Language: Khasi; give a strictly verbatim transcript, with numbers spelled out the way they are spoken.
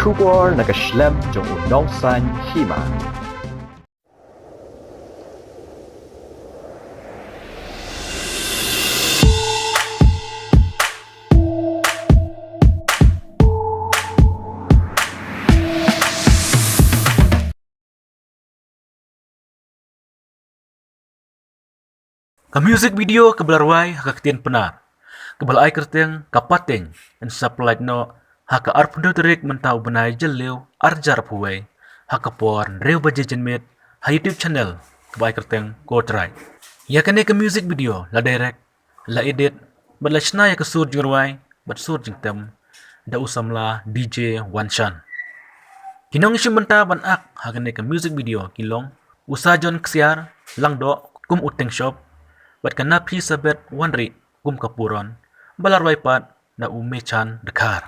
Khubor na ka shlem jong u Nongsaiñ Hima. Ka music video kaba la rwai ha ka ktien Pnar, kaba la ai kyrteng Ka Pateng, yn sa pynlait noh ha ka arphew hynriew tarik mynta u bnai Jylliew arhajar arphew wei, ha ka por hynriew baje janmiet, ha YouTube channel kaba ai kyrteng Ko Trai. Ïa kane ka music video la direct, la edit bad la shna ïa ka sur jingrwai bad sur jingtem da u samla D J Wanshan. Ki nongshim bynta ban ak ha kane ka music video ki long u Sajon Ksiar Langdoh kum u Tengshop, bad ka Naphi Sabet Wanrih kum ka Puron, ba la rwai pat da u Mechan Dkhar.